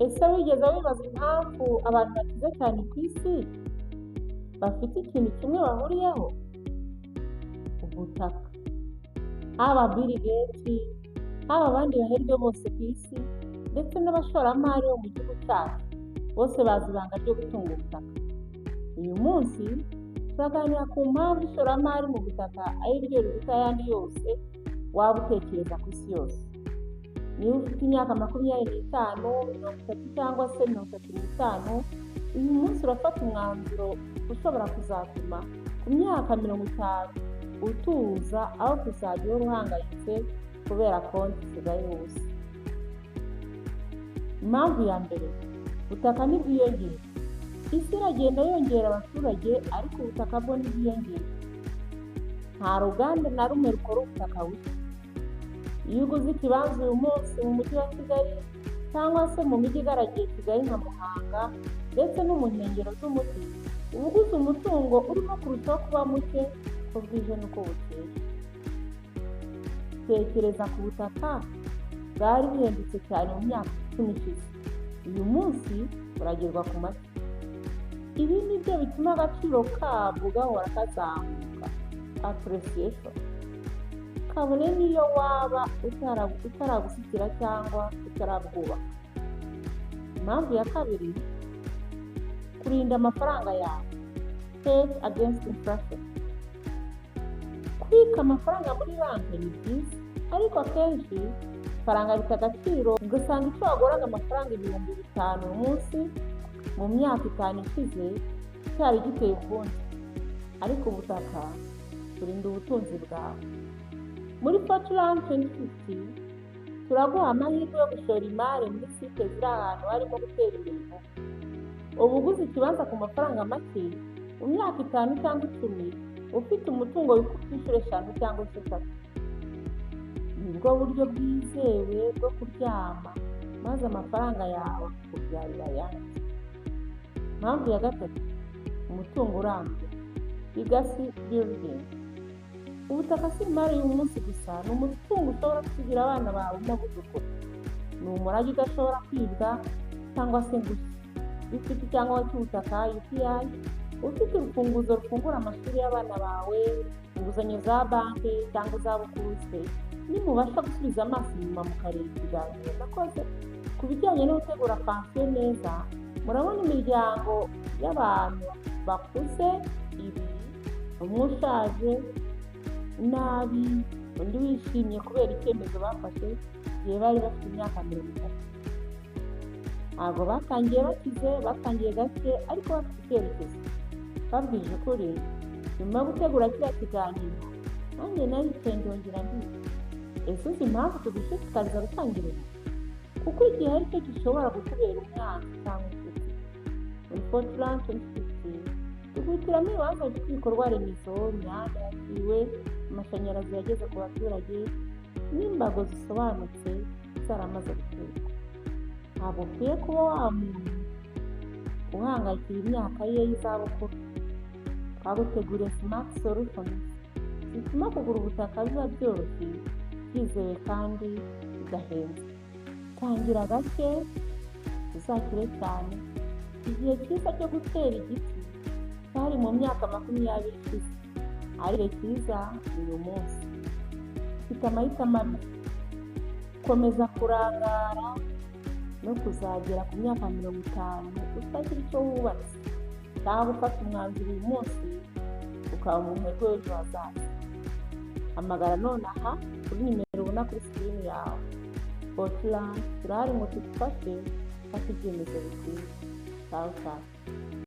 Ese wigeze wibaza impamvu abantu bakize cyane ku isi bafite ikintu kimwe bahuriyeho? Ubutaka. Haba Bill Gates, haba abandi baherwe bose ku isi, ndetse n'abashoramari bo mu gihugu cyacu, bose bazi ibanga ryo gutunga ubutaka. Uyu munsi turaganira ku mpamvu ishoramari mu butaka ari ryo riruta ayandi yose waba utekereza ku isi yose. Niba ufite imyaka 25, 30 cyangwa se 35, uyu munsi urafata umwanzuro ushobora kuzatuma ku myaka 50 utuza, aho kuzajya uhora uhangayitse kubera konti isigaye ubusa. Impamvu ya mbere: ubutaka ntibwiyongera. Isi iragenda yongera abaturage, ariko ubutaka bwo ntibwiyongera. Nta ruganda na rumwe rukora ubutaka bushya. Iyo uguze ikibanza uyu munsi mu Mujyi wa Kigali cyangwa se mu mijyi igaragiye Kigali nka Muhanga ndetse no mu nkengero z'umujyi, uba uguze umutungo urimo kurushaho kuba muke uko bwije n'uko bukeye. Tekereza ku butaka bwari buhendutse cyane mu myaka 10 ishize, uyu munsi buragerwa ku mashyi. Ibi ni byo bituma agaciro kabwo gahora kazamuka, appreciation, kabone n'iyo waba utarabushyikira cyangwa utarabwubaka. Impamvu ya kabiri: kurinda amafaranga yawe, hedge against inflation. Kubika amafaranga muri banki ni byiza, ariko akenshi ifaranga rita agaciro, ugasanga icyo waguraga amafaranga 5000 uyu munsi, mu myaka 5 ishize cyari giteye ukundi. Ariko ubutaka burinda ubutunzi bwawe. Muri Fortran 2050 turaguha amahirwe yo gushora imari muri site ziri ahantu harimo gutera imbere vuba. Uba uguze ikibanza ku mafaranga make, mu myaka 5 cyangwa 10 ufite umutungo wikubye inshuro eshanu cyangwa esheshatu. Nibwo buryo bwizewe bwo kuryama maze amafaranga yawe akakubyarira ayandi. Impamvu ya gatatu: umutungo urambye, legacy building. Ubutaka si imari y'umunsi gusa, ni umutungo ushobora gusigira abana bawe n'abuzukuru. Ni umurage udashobora kwibwa cyangwa se ngo ushye. Iyo ufite icyangombwa cy'ubutaka UPI, ufite urufunguzo rufungura amashuri y'abana bawe, inguzanyo za banki cyangwa izabukuru se. Nimubasha gusubiza amaso inyuma mukareba ikiganiro nakoze ku bijyanye no gutegura pansiyo neza, murabona imiryango y'abantu bakuze ibiri, umwe ushaje nabi, undi wishimye kubera icyemezo bafashe igihe bari bafite imyaka 30. Ntabwo batangiye bakize, batangiye gake ariko bafite icyerekezo. Babwije ukuri, nyuma yo gutegura kiriya kiganiro nanjye naricaye ndongera ndiga. Ese uzi impamvu tugushishikariza gutangira ubu? Kuko igihe ari cyo gishobora kukubera umwanzi cyangwa inshuti. Muri Fortran 2050 tuguhitiramo ibibanza bifite ibikorwa remezo, imihanda yaciwe, amashanyarazi yageze ku baturage n'imbago zisobanutse zaramaze guterwa. Ntabwo ukwiye kuba wa muntu uhangayikira imyaka ye y'izabukuru. Twaguteguriye smart solutions zituma kugura ubutaka biba byoroshye, byizewe kandi bidahenze. Tangira gake uzakire cyane. Igihe cyiza cyo gutera igiti cyari mu myaka 20 ishize, ariko igihe cyiza ni uyu munsi. Ufite amahitamo abiri: gukomeza kurangara no kuzagera ku myaka 50 utagira icyo wubatse, cyangwa gufata umwanzuro uyu munsi ukaba umuherwe w'ejo hazaza. Hamagara nonaha kuri nimero ubona kuri screen yawe. Fortran turahari ngo tugufashe gufata ibyemezo bikwiye. Ciao ciao.